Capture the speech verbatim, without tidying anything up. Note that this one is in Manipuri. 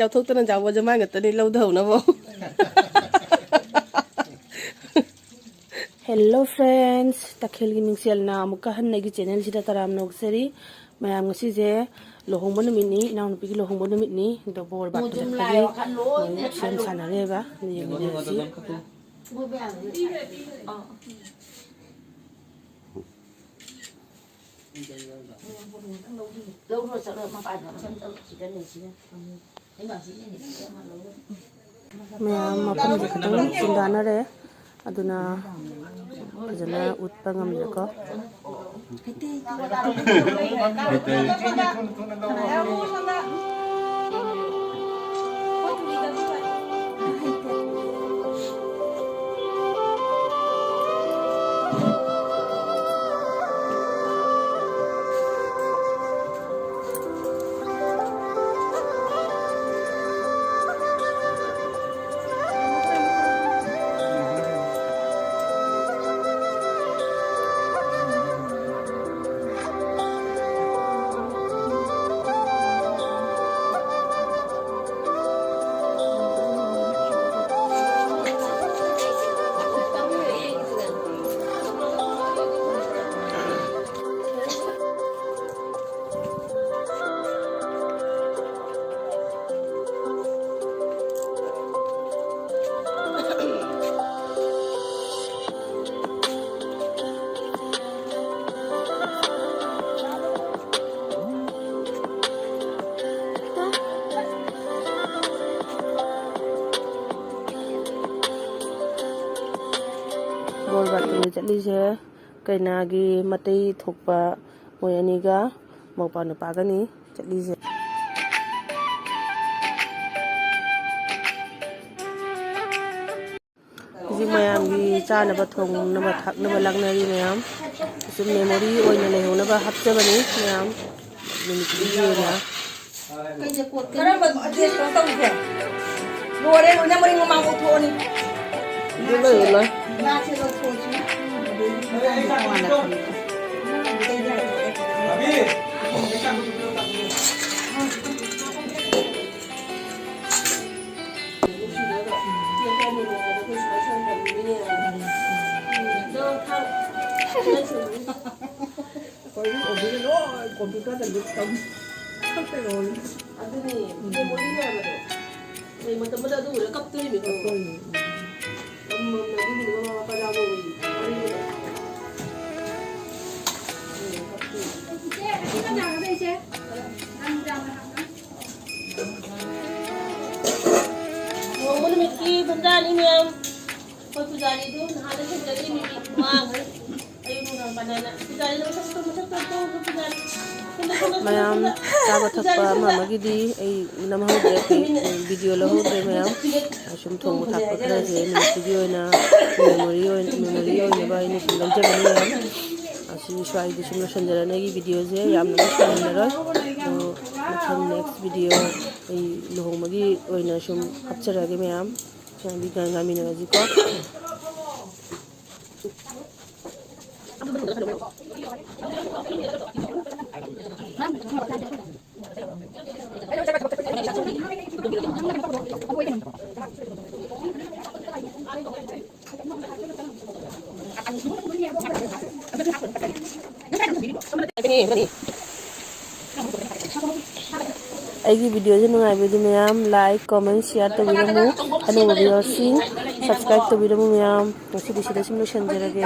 ꯆꯥꯎꯊꯣꯛꯇꯅ ꯆꯥꯎꯕꯁꯦ ꯃꯥꯏ ꯉꯥꯛꯇꯅꯤ ꯂꯧꯗꯍꯧꯅꯕ꯫ Hello friends, ꯇꯈꯦꯜꯒꯤ ꯃꯤꯡꯁꯦꯜꯅ ꯑꯃꯨꯛꯀ ꯍꯟꯅ ꯑꯩꯒꯤ ꯆꯦꯅꯦꯜꯁꯤꯗ ꯇꯔꯥꯝꯅ ꯑꯣꯛꯆꯔꯤ꯫ ꯃꯌꯥꯝ, ꯉꯁꯤꯁꯦ ꯂꯨꯍꯣꯡꯕ ꯅꯨꯃꯤꯠꯅꯤ, ꯏꯅꯥꯎꯅꯨꯄꯤꯒꯤ ꯂꯨꯍꯣꯡꯕ ꯅꯨꯃꯤꯠꯅꯤ꯫ ꯑꯗꯣ ꯕꯣꯔ ꯕꯥꯇꯣꯟ ꯆꯠꯄꯒꯤ ꯃꯣꯏ ꯁꯦꯝ ꯁꯥꯟꯅꯔꯦꯕ, ꯑꯗꯨ ꯌꯦꯡꯃꯤꯟꯅꯔꯁꯤ꯫ ꯂꯧꯔꯣ ꯆꯠꯂꯣ ꯃꯄꯥꯟꯗ꯫ ꯁꯤꯗꯅꯦ, ꯁꯤꯗ꯫ ꯃꯌꯥꯝ ꯃꯐꯝꯁꯦ ꯈꯤꯇꯪ ꯆꯤꯟꯗꯥꯅꯔꯦ, ꯑꯗꯨꯅ ꯐꯖꯅ ꯎꯠꯄ ꯉꯝꯗ꯭ꯔꯦꯀꯣ꯫ ꯕꯣꯔ ꯕꯥꯇꯣꯟꯒꯤ ꯆꯠꯂꯤꯁꯦ ꯀꯩꯅꯥꯒꯤ ꯃꯇꯩ ꯊꯣꯛꯄ ꯃꯣꯏ ꯑꯅꯤꯒ ꯃꯧꯄꯥ ꯅꯨꯄꯥꯒꯅꯤ ꯆꯠꯂꯤꯁꯦ꯫ ꯍꯧꯖꯤꯛ ꯃꯌꯥꯝꯒꯤ ꯆꯥꯅꯕ, ꯊꯣꯡꯅꯕ, ꯊꯛꯅꯕ ꯂꯥꯡꯅꯔꯤ ꯃꯌꯥꯝ꯫ ꯁꯨꯝ memory ꯑꯣꯏꯅ ꯂꯩꯍꯧꯅꯕ ꯍꯥꯞꯆꯕꯅꯤ ꯃꯌꯥꯝ, ꯅꯨꯃꯤꯠꯇꯨꯒꯤ ꯑꯣꯏꯅ꯫ ꯀꯔꯝꯕ dress ꯀꯩꯅꯣ ꯇꯧꯔꯤꯁꯦ? ꯂꯣꯏꯔꯦ, ꯂꯣꯏꯅ ꯃꯔꯤꯡ ꯃꯃꯥꯡ ꯑꯣꯟꯊꯣꯛꯑꯅꯤ꯫ ꯑꯗꯨ ꯂꯣꯏ ꯂꯣꯏ꯫ ꯉꯥꯁꯦ ꯂꯧꯊꯣꯛꯑꯁꯤ꯫ ꯇꯣꯉꯥꯟꯅ ꯊꯝꯃꯦ꯫ ꯑꯕꯤ! ꯆꯥꯛ ꯊꯣꯡꯕꯤꯔꯣ, ꯆꯥꯛ ꯊꯣꯡꯕꯤꯔꯣ꯫ ꯑꯩꯈꯣꯏꯒꯤ ꯑꯣꯏꯕꯤꯒ ꯂꯣꯏ ꯀꯣꯝꯄ꯭ꯌꯨꯇꯔꯗ ꯂꯤꯛ ꯇꯧ ꯈꯛꯇ ꯂꯣꯏ꯫ ꯑꯗꯨꯅꯦ, ꯃꯦꯃꯣꯔꯤ ꯃꯌꯥꯝ ꯑꯗꯣ꯫ ꯃꯣꯏ ꯃꯇꯝ ꯑꯃꯗ ꯑꯗꯨ ꯎꯔ ꯀꯞꯇꯣꯏꯅꯦ꯫ ꯀꯞꯇꯣꯏꯅꯦ꯫ ꯎꯝ꯫ ꯑꯃꯃꯝꯅ ꯑꯗꯨꯒꯤꯗꯣ ꯃꯃꯥ ꯃꯄꯥ ꯌꯥꯎꯕ ꯎꯏ꯫ ꯋꯥꯔꯤꯗꯣ꯫ ꯎꯝ, ꯀꯞꯇꯣꯏꯅꯦ꯫ ꯏꯆꯦ, ꯑꯁꯤ ꯀꯅꯥꯅꯣ ꯏꯆꯦ? ꯅꯪ ꯌꯥꯝꯅ ꯍꯪꯉ? ꯅꯣꯡꯃ ꯅꯨꯃꯤꯠꯀꯤ ꯐꯝꯖꯥꯅꯤ ꯃꯌꯥꯝ꯫ ꯑꯩꯈꯣꯏ ꯄꯨꯖꯥꯔꯤꯗꯨ ꯅꯍꯥꯟꯗ ꯊꯦꯡꯅꯔꯤ ꯃꯤꯃꯤ ꯃꯥꯡꯈ꯭ꯔꯦ꯫ ꯑꯌꯨꯛ ꯅꯨꯡꯗꯥꯡ ꯄꯥꯟꯅꯅ꯫ ꯄꯨꯖꯥꯔꯤꯗꯣ ꯃꯁꯛꯇꯣ, ꯃꯁꯛꯇꯣ, ꯃꯁꯛꯇꯣ, ꯄꯨꯖꯥꯔꯤ꯫ ꯃꯌꯥꯝ ꯆꯥꯕ ꯊꯛꯄ ꯑꯃ ꯑꯃꯒꯤꯗꯤ ꯑꯩ ꯅꯝꯍꯧꯗ꯭ꯔꯦ, ꯚꯤꯗꯤꯑꯣ ꯂꯧꯍꯧꯗ꯭ꯔꯦ ꯃꯌꯥꯝ꯫ ꯁꯨꯝ ꯊꯣꯡꯕ ꯊꯥꯛꯄ ꯈꯔꯁꯦ ꯅꯨꯃꯤꯠꯇꯨꯒꯤ ꯑꯣꯏꯅ ꯃꯦꯃꯣꯔꯤ ꯑꯣꯏꯅ, ꯃꯦꯃꯣꯔꯤ ꯑꯣꯏꯅꯕ ꯑꯩꯅ ꯁꯨꯝ ꯂꯧꯖꯕꯅꯤ ꯃꯌꯥꯝ꯫ ꯑꯁꯤ ꯁ꯭ꯋꯥꯏꯗ ꯁꯨꯝ ꯂꯣꯏꯁꯤꯟꯖꯔꯅꯤ ꯑꯩꯒꯤ ꯚꯤꯗꯤꯑꯣꯁꯦ, ꯌꯥꯝꯅꯗꯤ ꯁꯥꯡꯍꯜꯂꯔꯣꯏ꯫ ꯑꯗꯣ ꯃꯊꯪ ꯅꯦꯛꯁ ꯚꯤꯗꯤꯑꯣ ꯑꯩ ꯂꯨꯍꯣꯡꯕꯒꯤ ꯑꯣꯏꯅ ꯁꯨꯝ ꯍꯥꯞꯆꯔꯛꯑꯒꯦ ꯃꯌꯥꯝ꯫ ꯁ꯭ꯋꯥꯏꯗ ꯉꯥꯏꯃꯤꯟꯅꯔꯁꯤꯀꯣ꯫ ꯑꯩꯒꯤ ꯚꯤꯗꯤꯑꯣꯁꯦ ꯅꯨꯡꯉꯥꯏꯕꯗꯤ ꯃꯌꯥꯝ like, comment, share ꯇꯧꯕꯤꯔꯝꯃꯨ꯫ ꯑꯅꯧꯕ viewers ꯁꯤꯡ subscribe ꯇꯧꯕꯤꯔꯝꯃꯨ ꯃꯌꯥꯝ꯫ ꯉꯁꯤꯗꯤ ꯁꯤꯗ ꯁꯨꯝ ꯂꯣꯏꯁꯤꯟꯖꯔꯒꯦ꯫